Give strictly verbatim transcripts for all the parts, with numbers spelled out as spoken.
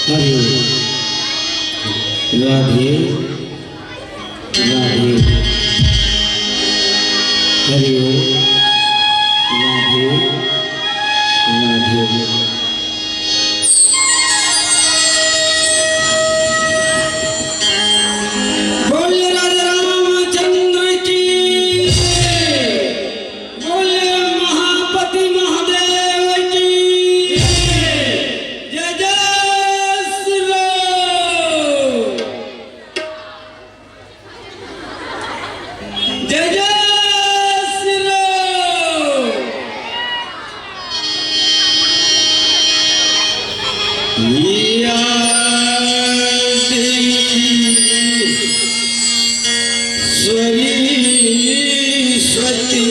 हरि ओम। राधे राधे। हरि ओम। राधे राधे। बोलिए राधे रामचंद्र की। बोलिए महापति महादेव की। जय जय श्री राम। जय जय श्री राम। या देवी सरस्वती।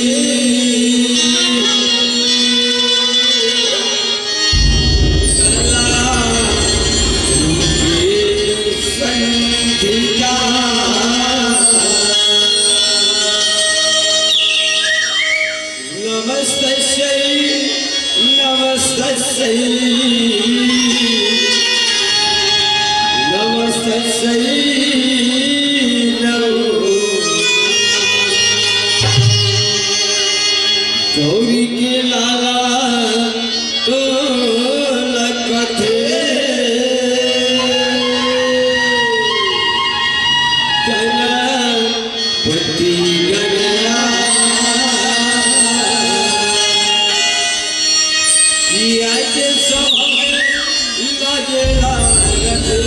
नमस्तस्यै, नमस्तस्यै, नमस्तस्यै नमो। गौरी के लाला तोला कथे गणपति गणराज। या के सब लागे लागत दे।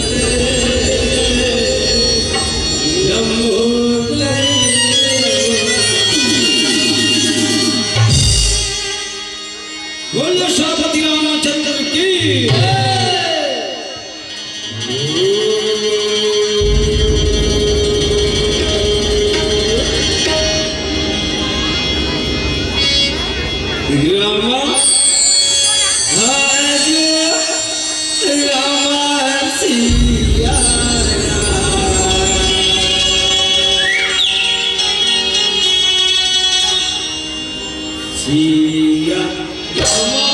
बोलो श्रीपति रामचंद्र की। रामा, हरे रामा, सिया राम। सिया रामा,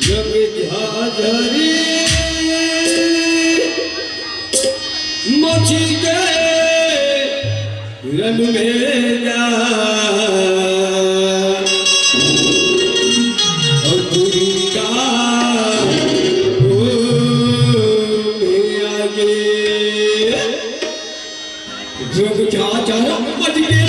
जग झाझरी मची के रन में जा, और दुर्गा ओ में आगे। जग झाझर मच के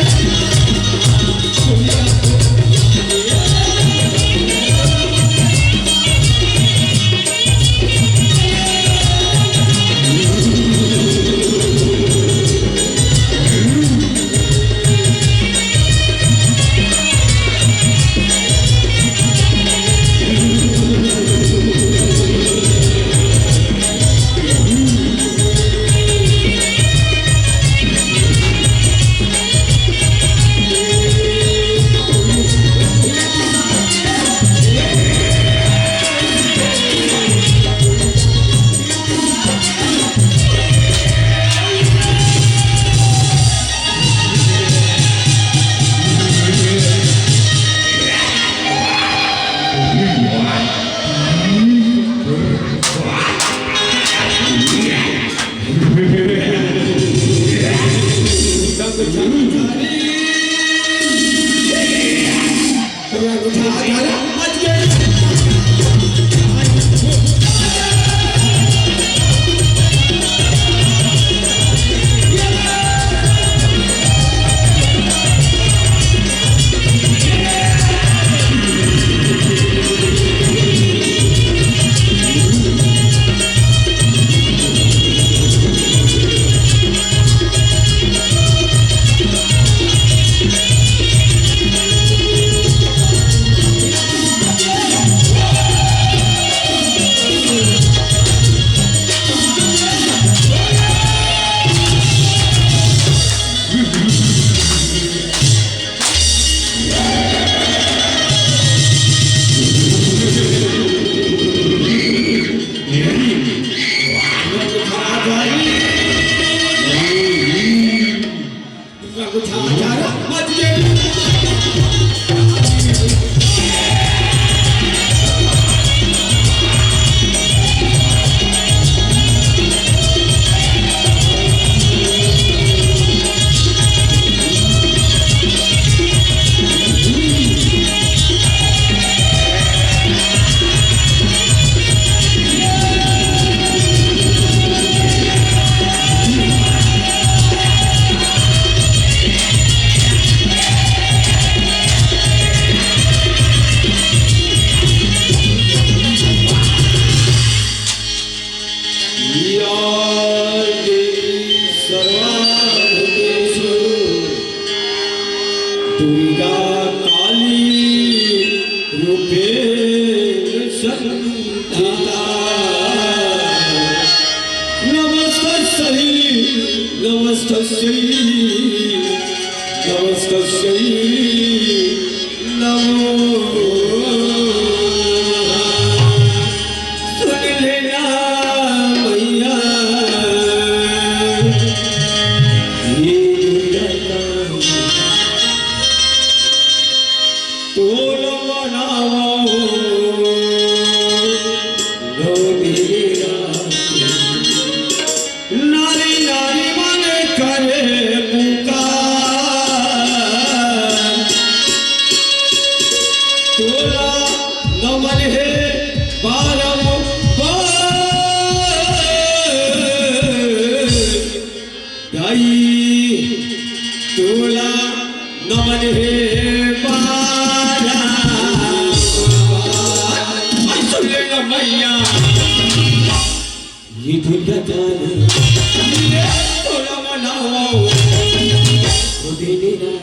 या देवी सर्वभूतेषु दुर्गा काली रूपेण संस्थिता। नमस्तस्यै, नमस्तस्यै, नमस्तस्यै नमो नमः। सुन लेना मैया, ये दुर्गा तोला मनावो नौ दिन रात। नारी नारी मन करे पुकार। तोला नमन हे बारंबार। दाई तोला नमन हे बारंबार। सुन लेना मैया, ये दुर्गा जान, ये तोला मनावो, वो दिन रात।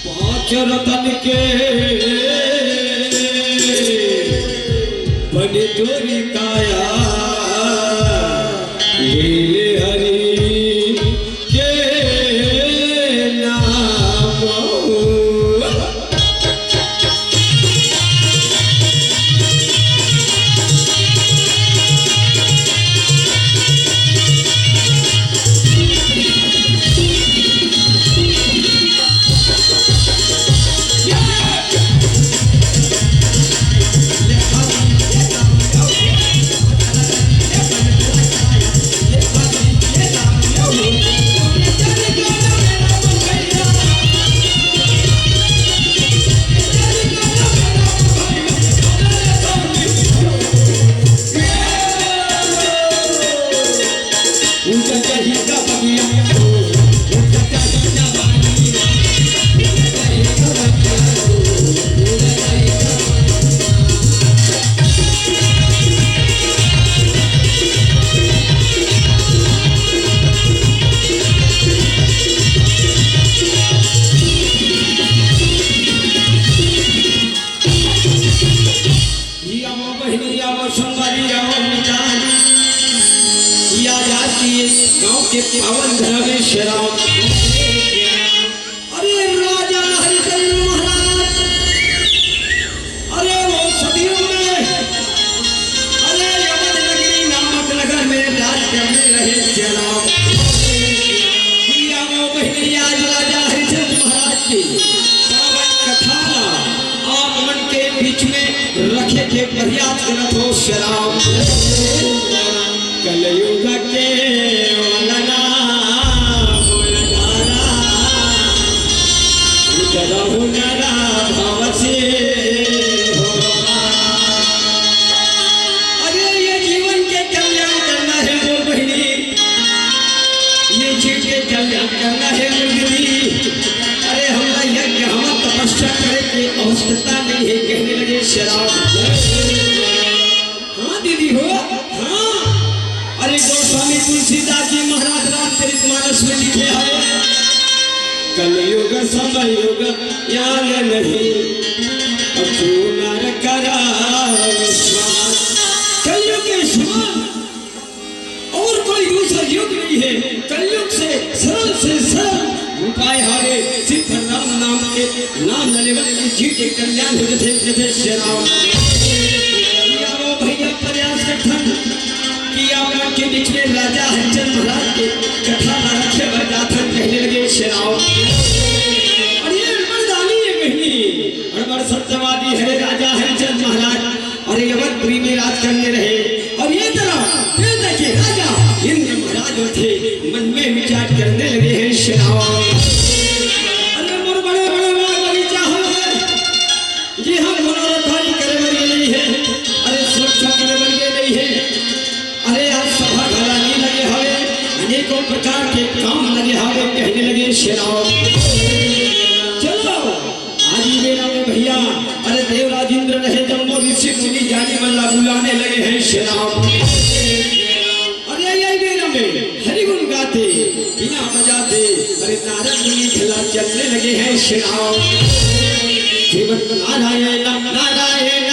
पांच रतन के बने तोरी काया, ले ले हरि के नाम। या वो बहिनी, या वो संगवारी, या वो मितान, या जाति गांव के पावन धर्मेश राम। अरे राजा हरिचंद्र महाराज, अरे वो सतयुग में, अरे यमन नगरी नामक नगर में राज करने रहे जनाब। या वो बहिनी, आज राजा हरिचंद्र महाराज की पावन कथा ला आप मन के बीच में रखे के प्रयास करत हो शराब। कलयुग के वलना मोर धारा, उतरहु नरा भव से हो। अरे ये जीवन के कल्याण करना है मोर बहिनी, ये जीव के कल्याण करना है मोर दीदी। अरे हमरा यज्ञ, हमरा तपस्या करे के अवस्था नहीं है, कहने लगे शराब। हाँ दीदी हो, हाँ। अरे गोस्वामी तुलसीदास जी महाराज रामचरित मानस में लिखे हैं, कलयुग समय युग यान नहीं, अब तू नर करा विश्वास। कलयुग के समान और कोई दूसरा युग नहीं है। कलयुग से सरल से सरल उपाय हरे, सिद्ध राम नाम नाम ल लेवत के जीव के कल्याण हो जथे, जथे श्री राम। या वो भैया प्रयास करथन कि आप मन के बीच में राजा हरिचंद महाराज के कथा ला रखे बर जाथन, कहने लगे श्री राम। अरे बड़ दानी ये बहिनी, अरे बड़ सत्यवादी हरे राजा हरिचंद महाराज। अरे यवनपुरी में राज करने रहे, अउ ये तरफ देवता के राजा इंद्र महाराज होथे, मन में विचार करने लगे हैं श्री राम। अरे मोर बड़े बड़े बाग बगीचा हवे, जे हम मनोरथारी करे बर गे नहीं है, अरे सुरक्षा करे बर गे नहीं है। अरे आज सभा घला नहीं लगे हवे, अनेकों प्रकार के काम लगे हवे, कहने लगे श्री राम। चलो आज ही बेरा में भैया, अरे देवराज इंद्र रहे, जम्बो ऋषि मुनि ज्ञानी मन ला बुलाने लगे हैं श्री राम। अरे यही बेरा में हरि गुण गाते, बीना बजाते, अरे नारद मुनि घला चलने लगे हैं श्री राम। श्रीमन नारायण नारायण।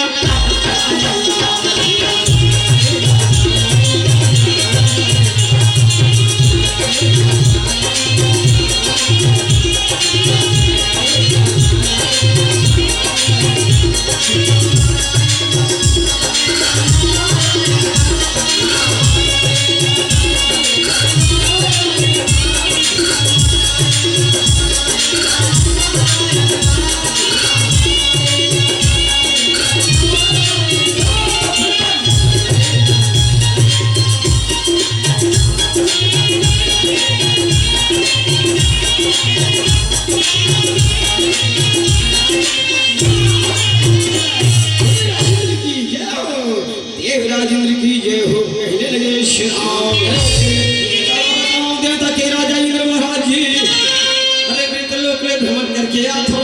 देवराज इंद्र की जय हो, कहने लगे श्री राम। देवता के राजा इंद्र महाराज जी, अरे मृत्यु लोक में भ्रमण करके आथो,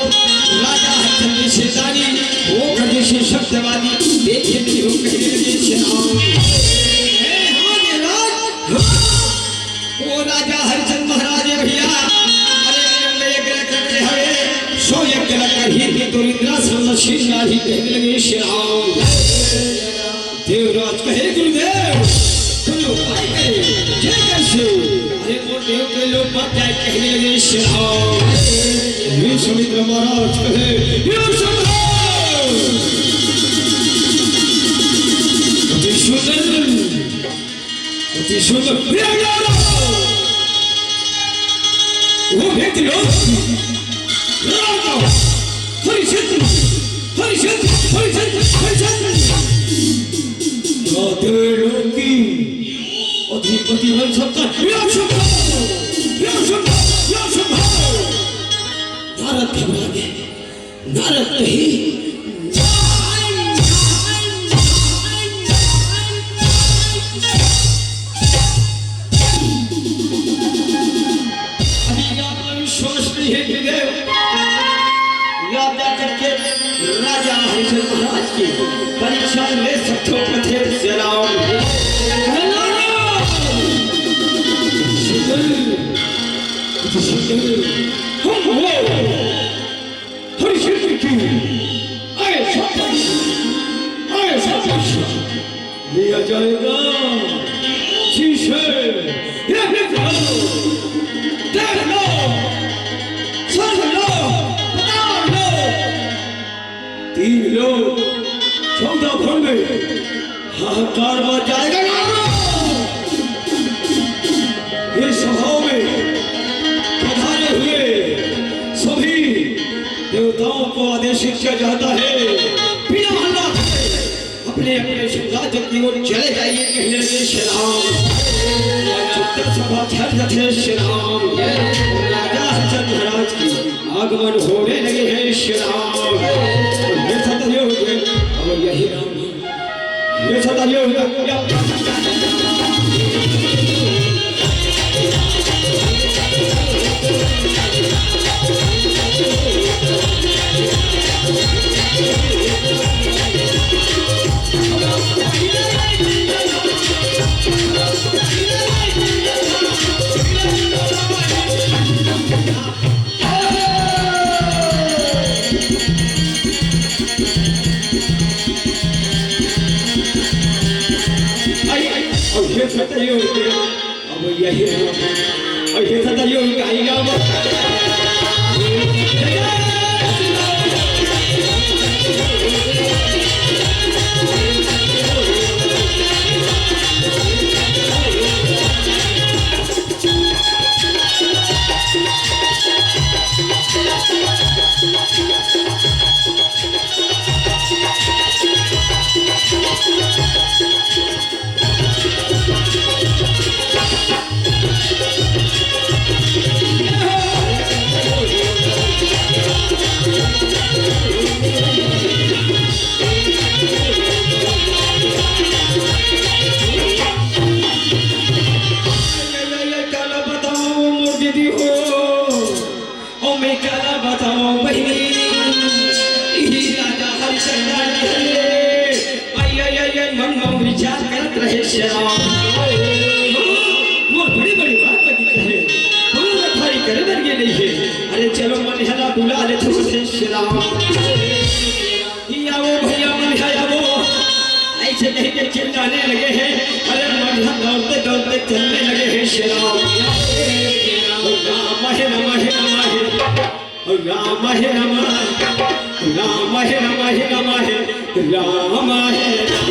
राजा हरिचंद जी से दानी, वो कर जैसे सत्यवादी, देखे नहीं हो, कहने लगे श्री राम। हे हाँ देवराज, हाँ। वो राजा हरिचंद महाराज है भैया, अरे विलंब यज्ञ करते हवे, सौ यज्ञ कर ही थी तो इंद्रासन मशीन ही, कहने लगे श्री राम। देवराज कहे गुरुदेव, कोई उपाय करे, जय कैसे? अरे मोर देव के लोग मत जाए, कहने लगे श्री राम। विश्वामित्र महाराज कहे, ये सुंदर, अति सुंदर। अति सुंदर। प्रिय यादव, वो व्यक्ति लोग, राजा, हरिश्चंद्र, हरिश्चंद्र, हरिश्चंद्र, हरिश्चंद्र। राधे लोग की अधिपति बन सकता है। या शंभो, या शंभो, या शंभो। नारद घबरा गए। नारद कहे, अभी यहाँ पर विश्वास नहीं है गुरुदेव। यहाँ जाकर के राजा हरिचंद महाराज की परीक्षा ले सकते हो, पथेर जलाओ। सुंदर, सुंदर, हम वो हरिश्चंद्र की ऐसा पक्ष, ऐसा पक्ष लिया जाएगा, जिसे ये विद्या देख लो, समझ लो, पकड़ लो। तीन लोग, चौदह भुवन में हाहाकार मच जाएगा। नारद, इस सभा में पधारे हुए सभी देवताओं को आदेशित किया जाता है, बिना हल्ला करे अपने अपने साम्राज्य की ओर चले जाइए, कहने लगे श्री राम। चुपचाप सभा ठहर जाते हैं श्री राम। राजा हरिचंद महाराज की आगमन होने लगे हैं श्री राम। ये सतयुग, अब यही राम, ये सतयुग। अब ये सतयुग, अब यही, अब ये सतयुग आएगा। मैं काला बतावंव बहिनी, इही राजा हरिचंद जी हरे। आई, आई, आई, आई, मन म विचार करत रहे श्याम। मोर बड़े-बड़े बात लगी कहे, कोनो रखवारी करे बर गे नइ हे। अरे चलो मन हला बुला लेथंव श्याम। ई आवो भइया मन ह आवो। अइसे कहिके चिल्लाने लगे हे। अरे मन ह दौड़ते दौड़ते चलने लगे हे श्याम। राम हे, राम हे, राम हे। राम हे राम, राम हे राम हे राम हे, राम हे राम।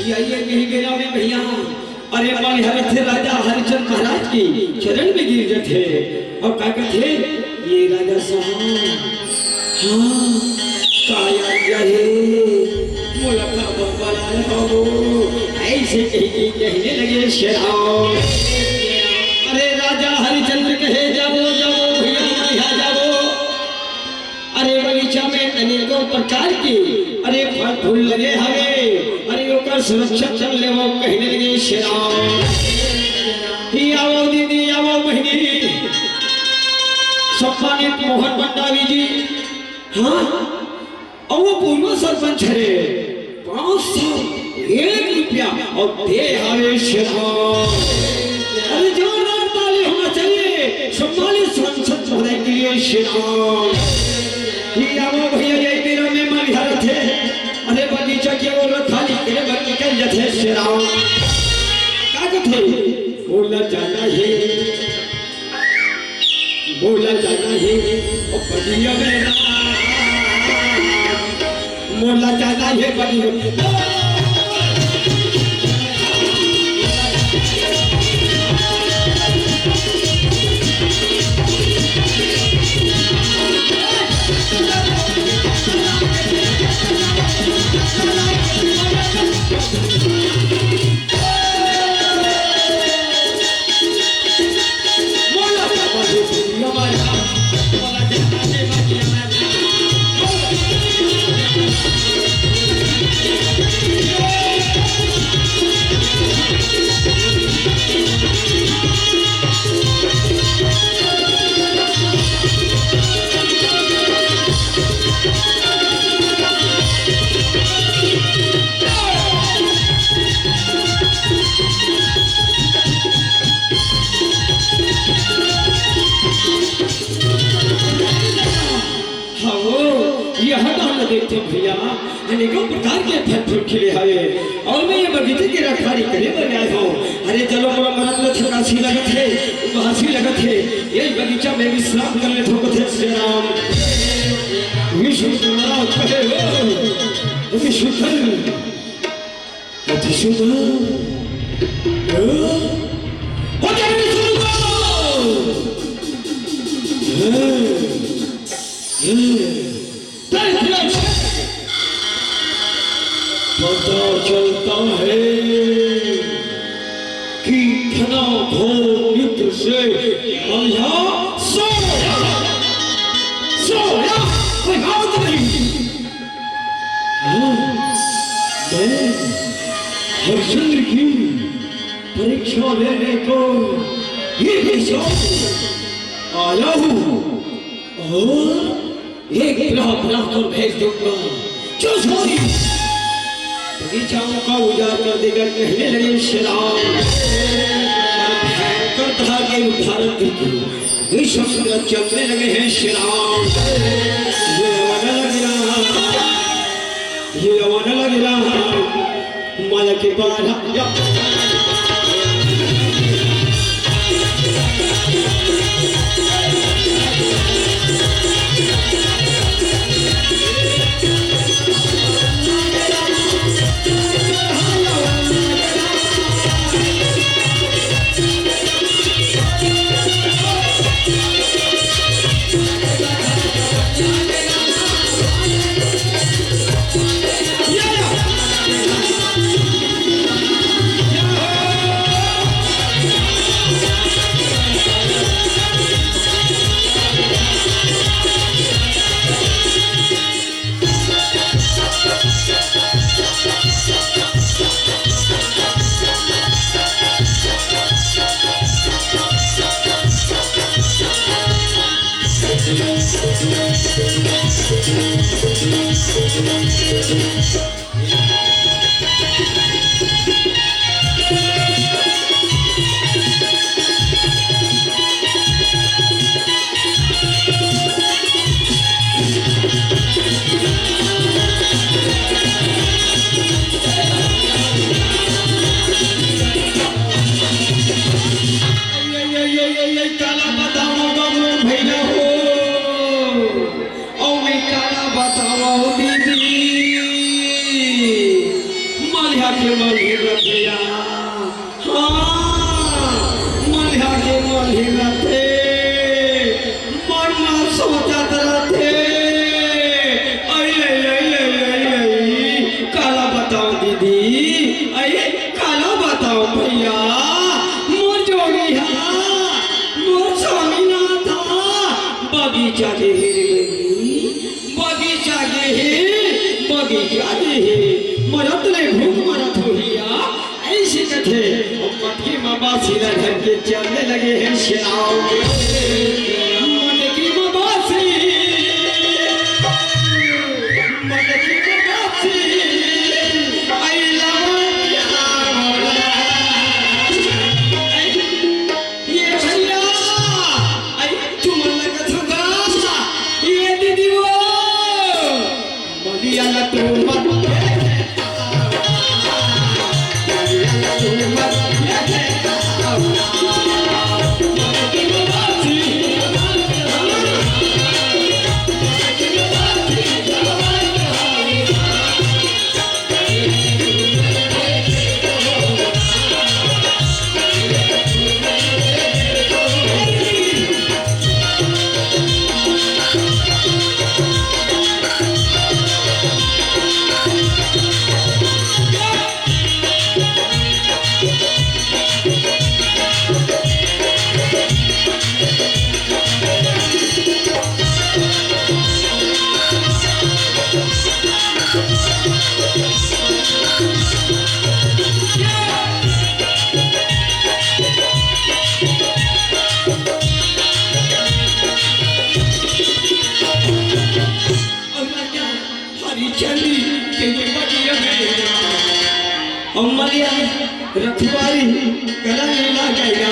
ये, ये, यही बेरा में भइया, अरे, मन हर थे राजा हरिचंद महाराज के चरण में गिर जथे। अउ का कथे, "ये राजा साहब, हाँ, का याद हे? मोला का बरबाद हो?" अइसे कहिके कहने लगे श्याम। अरे, राजा हरिचंद कहे, "जावो, जावो भइया, यहाँ जावो।" अरे बगीचा में अनेकों प्रकार के अरे फल फूल लगे हवे, अरे ओकर सुरक्षा कर लेवो, कहने लगे श्याम। ही आवो दीदी, आवो बहिनी, सम्मानित मोहन भंडारी जी, हाँ, अउ वो पूर्व सरपंच हरे, पाँच सौ एक रुपया अउ दे हवे श्याम। अरे जोरदार ताली होना चाहिए सम्मानित सांसद महोदय के लिए श्याम। ही आवो भइया, ये मेरा मेहमान यहाँ रथे। अरे बगीचा के ओर खाली करे बर निकल जथे श्याम। का कथे? बोला जाना है। बोला जाना हे, ओ बलिया में राम। बोला जाना हे बलिया में राम। हाँ, यह डाल देते भैया, अनेकों प्रकार के फल फूल खिले हवे, अउ मैं ये बगीचे के रखवारी करे बर आए हँव। अरे चलो, मोला मरत में थकासी लगत हे, उबासी लगत हे, ये बगीचा में विश्राम कर लेथँव, कथे श्री राम। विश्वकर्मा कहे हो, विश्वकर्मा। अति सुंदर। हो जा रे सुंदर। पता चलता है कि इतना घोर निद्र से मलिहा सोया, सोया, कोई बात नहीं। हाँ, मैं हरिश्चंद्र की परीक्षा लेने को ये देश आया हूँ और एक ब्रह्म ब्राह्मण भेज दूंगा जो सोई बगीचाओं का उजाड़ कर देगा, कहने लगे श्री राम। भयंकर धार के उद्धारण करके विश्व चलने लगे हैं श्री राम। ये लगा लग रहा ये रवाना लगेला माया के बारा। काला बतावं गा मोर भैया हो, अउ मैं काला बतावं दीदी, मलिहा के मलिहा रथे या, हाँ, मलिहा के मलिहा रथे, मन म सोचत रथे, अई, अई, अई, काला बतावं दीदी, अई, काला बतावं भैया, मोर जोड़ी हा, मोर स्वामीनाथ हा, बगीचा गे हे रे बहिनी, बगीचा गे हे, बगीचा गे हे, मरत ले भूख मरत होही या, अइसे कथे, अउ मटकी म बासी ला धर के चलने लगे हे सियाव। मटकी म बासी, मटकी म बासी, अई लवंगिया वाला। अई, ये भैया, अई तुमन ला कथों गा, ये दीदी वो। मलिया ला तू मत, मलिया ला तू मत, अउ मलिया हरी चंदी के ये बगिया में, अउ मलिया रखवारी कला नीला गैया।